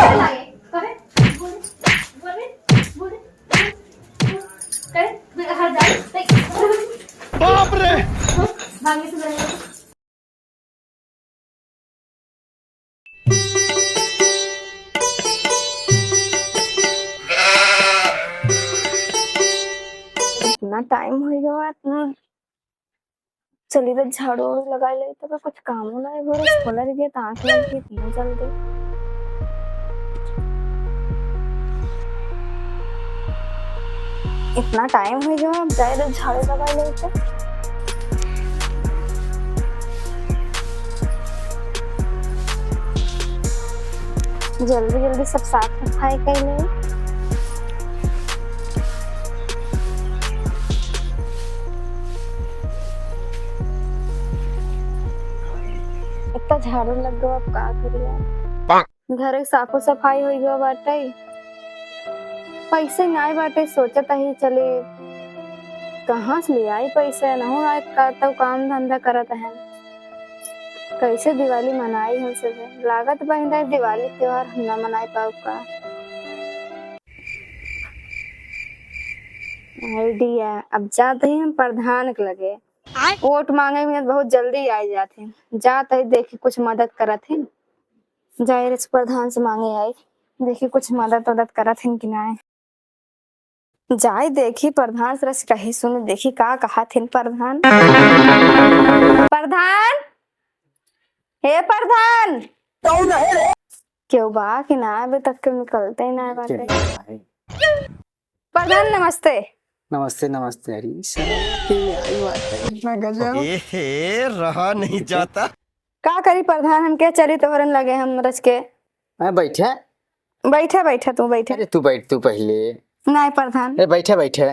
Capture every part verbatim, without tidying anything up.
करे, बोले, बोले, बोले, करे, हट जा। बाप रे! भागने से डरेगा। इतना टाइम होइ गवा, इतना चली तो झाड़ू उड़ू लगाई ले, तो कुछ कामो ना है, घरे खोला रह गया, तो आँख लग गई इतना जल्दी। इतना टाइम होइ गवा, अब जाए तो झाड़ू लगाई ले तो। जल्दी जल्दी सब साफ सफाई कर ले। इतना झाड़ू लग गवा, अब का करी यार? घर के साफो सफाई होइ गवा बाटे, पैसे नाय बाटे, सोचत ही चली कहाँ से ले आई पैसे, नहु आए का तो काम धंधा करत है, कैसे दिवाली मनाई हम सब? लागत बा इधर दिवाली त्योहार हम ना मनाई पाउब का। आइडिया, अब जात ही हम प्रधान के लगे, आय? वोट मांगे में बहुत जल्दी आ जात ही, जात ही देखी कुछ मदद करत ही। जाए रच प्रधान से मांगे आई, देखी कुछ मदद उदद करत हिन कि नाय। जाए देखी प्रधान से रच कही सुन, देखी का कहत हिन प्रधान। प्रधान, हे प्रधान, कौन है रे? केहू बा कि ना? अभी तक केहू निकलते ही ना बाटे। प्रधान, नमस्ते। नमस्ते, नमस्ते। अरे, साला, के आई बात है, इतना गजब। ए हे, रहा नहीं जाता। का करी प्रधान, हम के चली तोहरन लगे, हम रच के। हाँ, बैठे। बैठे, बैठे, तू बैठे। अरे, तू बैठ, तू पहले। नहीं प्रधान। अरे, बैठे, बैठे।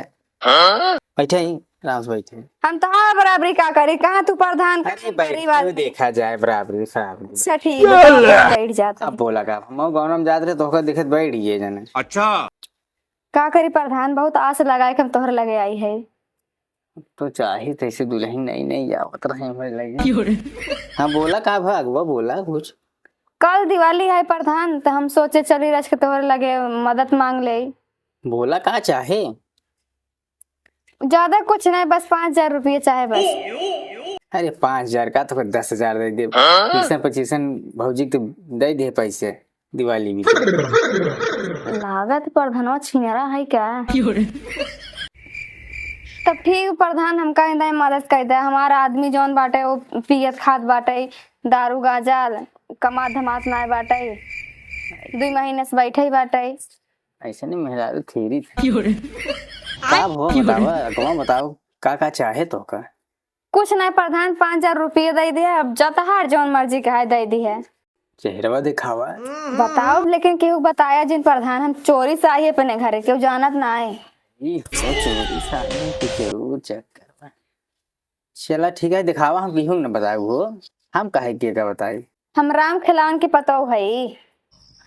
हाँ? बैठे ही, आराम से बैठे। हम तोहार बराबरी का करी, कहाँ तू प्रधान, अरे, कहाँ बैठ, गरीब आदमी। देखा जाए, बराबरी, बराबरी। अच्छा, ठीक है, बैठ जाता। अब बोला का, हम गाँव में जात रहे, तो ओकर दिखत बैठ गए जाने। अच्छा। का करी प्रधान, बहुत आस लगाए के हम तोहर लगे आई है। तो चाहे तैसे दुल्हन नई नई आवत रहे हमरे लगे। क्यों रे? हाँ, बोला का भा अगुआ, बोला कुछ। कल दिवाली है प्रधान, तो हम सोचे चली रच के तोहर लगे मदद मांग ले। बोला का चाहे? ज्यादा कुछ नहीं, बस पाँच हजार रुपये चाहे बस। अरे, पाँच हजार का तो फिर दस हजार दे दे। हाँ? बीसन पच्चीसन भौजी के तो दे दे पैसे। दिवाली भी। लागत प्रधानवा छिनरा है का? तब ठीक प्रधान, हमका इंदा मदद कर दे। हमार आदमी जौन बाटे, वो पियत खात बाटे, दारू गांजा, कमात धमात नाय बाटे, दुई महीने से बैठे ही बाटे। ऐसे नहीं, मेहरारू थेरी थी। का हो, बतावा, अगवा बताओ, का का चाहे तो का? कुछ नहीं प्रधान, पाँच हजार रुपये दे दिए, अब जतहार जौन मर्जी कहे दे दिए। चेहरवा दिखावा। बताओ, लेकिन केहू बताया जिन प्रधान, हम चोरी से आई अपने घरे, केहू जानत ना है। ई हो चोरी से आई के जरूर चेक करवा। चला ठीक है, दिखावा, हम केहू न बताऊ हो, हम काहे के का बताई। हम राम खिलावन के पतोह हई।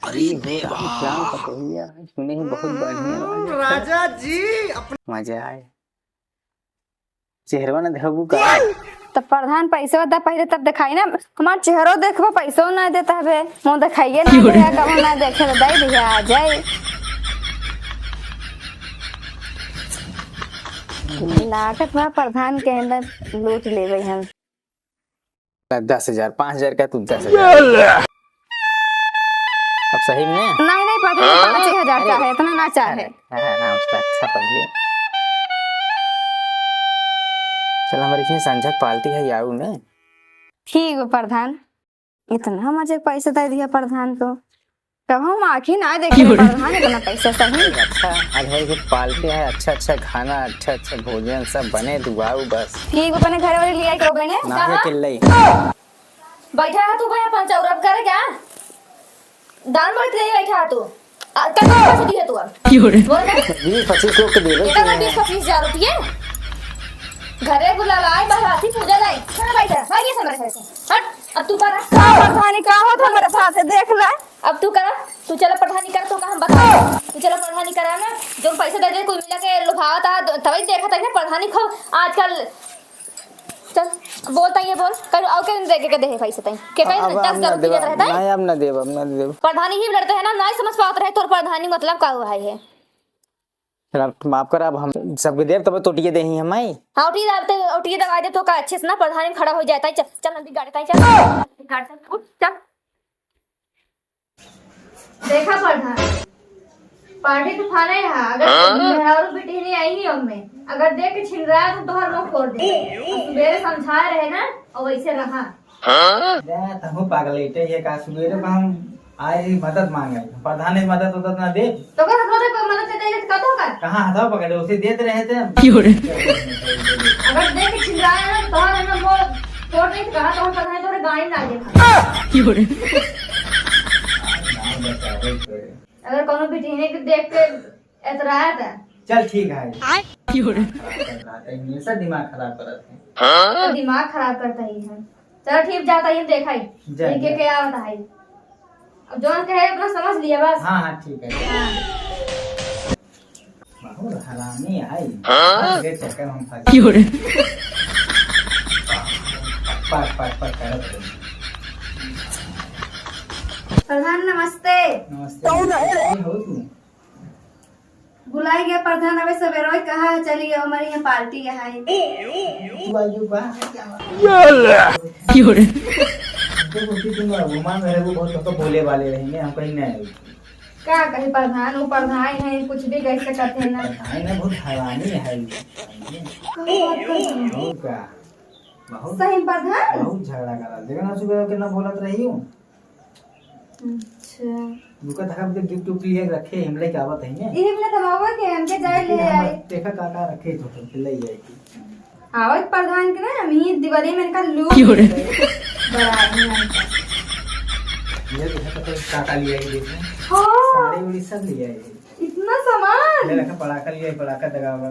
अरे राम खिलावन पतोहिया, सुने ही बहुत बढ़िया बात। राजा जी, अपना मजा आए। चेहरवा ना देखबू का? तब प्रधान पैसवा दा पहले, तब देखाई ना। हमार चेहरो देखबो, पैसो ना देता हबे, मुँह देखाइए ना दे, कबो ना देखे तो दे दिया आ जाए। लागत बा प्रधान के अंदर लूट लेबे हम। दस हजार, पाँच हजार का तू दस हजार। अब सही में? नहीं, नहीं, पता नहीं, हाँ? पाँच ही हजार अरे, चाहे, इतना ना चाहे। अरे, अरे, आराम से, अच्छा पहले। चल, हमारे इतनी संझक पार्टी है यारू में। ठीक है प्रधान, इतना मजे के पैसा दे दिया प्रधान तो। कब हम आँखी ना देखे क्यों रे? प्रधान इतना पैसा सही। अच्छा, आज भाई के पार्टी है, अच्छा अच्छा खाना, अच्छा अच्छा भोजन सब बने, दुआऊ बस। ठीक, अपने घर वाले लिया करो बने। ना है किल्ले। बैठा है तू भैया पंचौरब करे क्या? दाल मरत ले बैठा है तू। आ, कितना पैसा दिए तू अब? क्यों रे? बोल ना। बीस पच्चीस लोग के दे दो। कितना बीस पच्चीस हजार रुपये? घरे बुला लाई, बहराती पूजा लाई। चलो बैठा, भाई ये समझ से। हट, अब तू कर। का प्रधानी का होत हमारे साथ है, देख ले। अब तू करा, तू चला प्रधानी कर, तो का हम बता, तू चला प्रधानी करा ना, जो पैसा दे दे, कुल मिला के लुभावत आ, तभी देखत है ना प्रधानी खूब आजकल। चल। बोलता ये बोल, कल और के दिन देखे के देहे पैसे तई। के कहीं अब दस हम हजार ना रुपये देब, देत रहता है? नहीं, अब ना देब, अब ना देब। प्रधानी ही लड़ते हैं ना, नहीं समझ पावत रहे तोर प्रधानी मतलब का हुआ है। चल, अब माफ कर, अब हम सबके देब, तब तोटिए देही हम, आई। हाँ, उठिए दबाई दे, उठिए दबाई दे, तो का अच्छे से ना प्रधानी में खड़ा हो जाता है। चल, चल, नदी गाड़ी ताई, चल। गाड़ी चल, उठ, चल। देखा प्रधान, पार्टी तो फाने है, अगर हाँ? मेहरारू बिटिहनी आई ही हमें, अगर देख के छिनराए तो तोहर मुंह फोड़ दे। और सुबेरे समझाए रहे ना, और वैसे रहा। हाँ? अरे, तहु पागल है, ये का सुबेरे को हम आए ही मदद मांगे, प्रधान ही मदद उदद ना दे। तो का हथवा दे, मदद से दे, का तो का? कहाँ हथवा पकड़े, उसे देते रहे थे हम। क्यों रे? अगर देख के छिनराए ना, तो तोहर मुंह फोड़ दे, कहा तो हम प्रधान तोरे गाड़ी में ना दे। क्यों रे? अगर कोनो बिटिहने के देख के एतरात है। चल ठीक है। आय। क्यों रे? खराब करत है, हमेशा दिमाग खराब करत है। तो दिमाग खराब करता ही है। चल ठीक, जाता ही देखा ही। जा, ये के, जा। के आवत है? अब जौन कहे अपना समझ लिया बस। हाँ, हाँ, ठीक है। हाँ। बहुत हरामी है। हाँ? ये चक्कर में हम फंस क्यों रे? पक, पक, पक करत है। प्रधान नमस्ते। नमस्ते। कौन है? ये हो तू? बुलाई गया प्रधान, अबे सवेरो ही कहा है, चली गया हमारे यहाँ पार्टी है। तू आइयो बा। क्यों रे? हमको कुछ तुम घुमा में रहे, वो बहुत तो बोले वाले रहेंगे, हम कहीं नहीं आए। का कही प्रधान, वो प्रधान है, कुछ भी कह सकते हैं ना। प्रधान है, बहुत हरामी है ये। का बात कर रहे हैं? और का? बहुत सही प्रधान? बहुत झगड़ा करा। देखा ना सुबह कितना बोलत रही हूँ। अच्छा। रुका था, हम गिफ्ट उफ्ट लिए रखे, हम लेके आवत है ने। ये हमने दबावा के हमके जाए ले आए। देखा का का रखे तो हम ले आए। आवत प्रधान के ना, हम ही दिवाली में इनका लूट क्यों रे? बड़ा आदमी हमका। ये देखा तो का का लिया है, देखा। हाँ। साड़ी उड़ी सब लिया है। इतना सामान। ले रखा, पड़ाका लिया है, पड़ाका दगावा।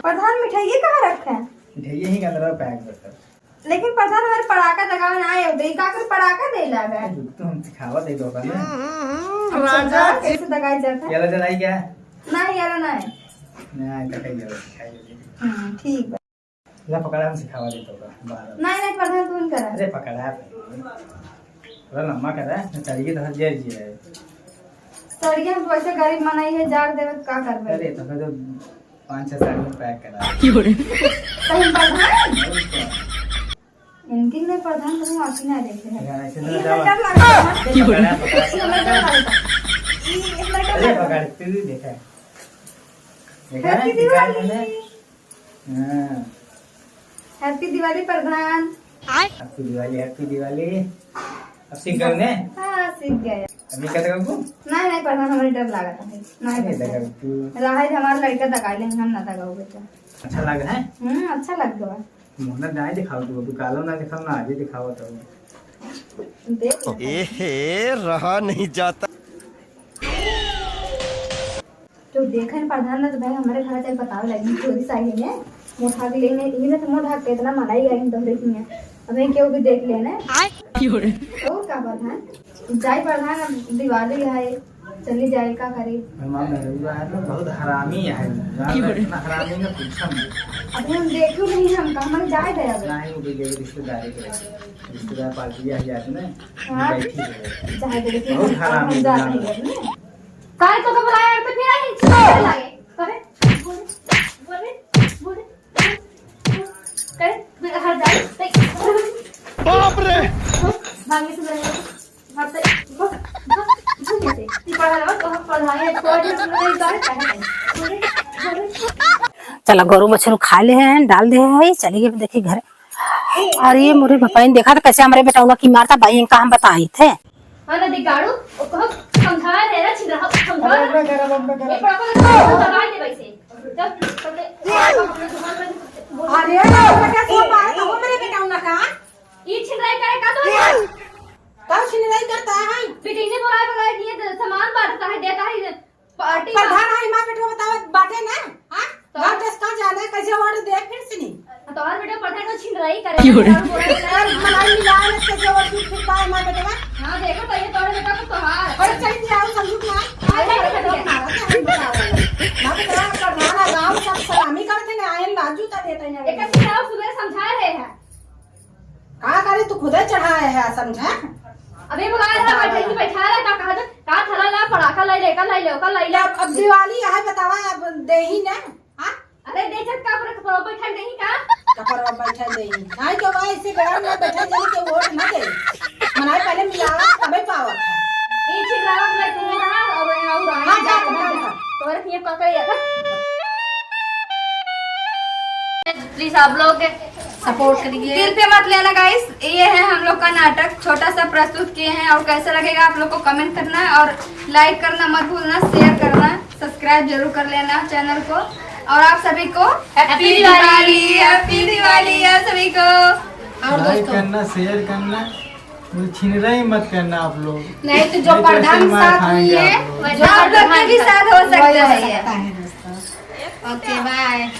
प्रधान मिठाई कहाँ रखा है? मिठाई ही के अंदर पैक रखा। लेकिन प्रधान हमारे पड़ाका दगावे ना आए होते, ई का कोई पड़ाका दे लागा? अरे रुक तो, हम सिखावा दे दो का ना। अच्छा, राजा कैसे दगाई जाता है? याला जलाई क्या? नहीं, याला नहीं। नहीं, तो कहीं याला सिखाई दे। हम्म, ठीक बा। ला पकड़ा, हम सिखावा दे दो का, बाहर। नहीं, नहीं, प्रधान तू ही करा। अरे पकड़ा। थोड़ा लम्बा करा, ना तरीके तो हर जर जी है। सड़िया हम तो ऐसे गरीब मनई है, जार देवे तो का करबे? अरे तो फिर तो पाँच छह साड़ी में पैक करा। क्यों रे? सही प्रधान? और क्या? इनकी में प्रधान तो हम आँखी ना देखे हैं। हाँ, ऐसे ये ना हमें जाओ। डर लगता है। क्यों रे? ये हमें डर लगता है। ये हमें डर अरे लगता है। पकड़, तू भी देखा है। देखा है? Happy दिवाली। हाँ। Happy दिवाली प्रधान। Happy दिवाली, Happy दिवाली। अब सीख गए ने? हाँ, सीख गए। अभी क्या लगा तू? नहीं, नहीं, प्रधान, हमारे डर लगा था। नहीं, नहीं लगा तू। रहा है, हमारा लड़का दगा ले, हम ना दगा हुए तो। अच्छा लगा है? हम्म, अच्छा लग गया। मुँह ना नहीं दिखाओ तू, अभी कालो ना दिखाओ, ना आगे दिखाओ तो। देख ले। एहे, रहा नहीं जाता। तो देखे न प्रधान ना तो भाई हमारे घर जाके बतावे लगी, चोरी साही ने मोटा के लेने, इही में तो मोटा के इतना मनाई गई तोहरे हियाँ। हमें केहू भी देख लेने। आय। और का प्रधान? जाई प्रधान, अब दिवाली है, चली जाई, का करी? हमार मेहरुआ है ना, बहुत हरामी है। जान ले, इतना हरामी ना, पूछो मत। अभी हम देखू नहीं, हम कहाँ मन जाए दे अब। नहीं, वो भी देखे रिश्तेदारी के, रिश्तेदार पार्टी है याद में, हाँ। बैठी है। जाए दे, लेकिन बहुत हम हरामी जाते है। हैं घर में। काहे तो का बुलाया यार, तो फिर आई, चल लागे। करे, बोले, बोले, बोले, करे, मेरा हाथ डाल, देख। बाप रे! भाग, इसे मेरे हाथ से, भाग, भाग, भाग, भाग, ऐसे। तू पढ़ा रहा, तो हम पढ़ाए, थोड़ा देर सुन रही बात, पढ़ा नहीं। बोले, बोले। चला, गोरू बछरू खा ले हैं, डाल दे हैं, चली गई, देखी घर। अरे मोरे भपाइन, देखा तो कैसे हमरे बेटौना की मारता, भाई इनका हम बताई थे। हाँ, ना दिगाड़ू, ओ कहो, समझा रहे ना, छिंदरा, समझा। अरे, अब ना कर, अब ना कर। एक बड़ा को दबाई दे वैसे। जब पकड़े, अरे, बेटा, सो मारे तो मेरे बेटौना का। ई छिंदराई करे का तो? का छिंदराई करता है? बेटी ने बोला, बोला, ये सामान बांटता है, देता है, पार्टी प्रधान में। आई माँ बेटवा बतावत बाटे ना, हाँ? तो गाँव देश का जाने कैसे वोट दे फिर से नहीं। तोहर बेटा प्रधान को छिंदराई करे, क्यों रे? और बोला, बोला, और मलाई मिला ले कैसे वोट फिर पाए माँ बेटवा? हाँ, देखो तो ये तोहरे बेटा को तोहार। और चल जाओ संदूक ना। हाँ, देखो तो ये। माँ बेटवा प्रधान आ गाँव सब सलामी करते ना, आयन लाजू ता देते ना। एक अच्छा सुबह समझा रहे हैं। का करे, तू खुदे चढ़ाए है, समझा? अबे बुला रहा, बैठे ही बैठा रहा, का कहा था? का थला ला, पड़ाका लाई ले, का लाई ले, का लाई ले। अब, अब दिवाली है, बतावा, अब देही ना, हाँ? अरे दे चट का, पर कपड़ा बैठा देही का? कपड़ा बैठा देही। नहीं तो वह ऐसे घर में बैठा देही के वोट ना दे। मनाई पहले मिलावा, तबे पावत है। ई चिल्लावत ले तू रहा, और, और हाँ, जा, जा, जा, जा। तोरे किए पकड़िया था। प्लीज आप लोग सपोर्ट करिए। दिल पे मत लेना गाइस, ये है हम लोग का नाटक, छोटा सा प्रस्तुत किए हैं, और कैसा लगेगा आप लोग को कमेंट करना है, और लाइक करना मत भूलना, शेयर करना, सब्सक्राइब जरूर कर लेना चैनल को। और आप सभी को Happy Diwali, Happy Diwali आप सभी को। और लाइक दोस्तों करना, शेयर करना, वो छिनरा ही मत करना आप लोग। नहीं तो जो नहीं तो ऐसे प्रधान मार साथ खाएंगे हुई है, आप लोग। जो आप लोग के भी साथ हो सकता है। Okay, bye.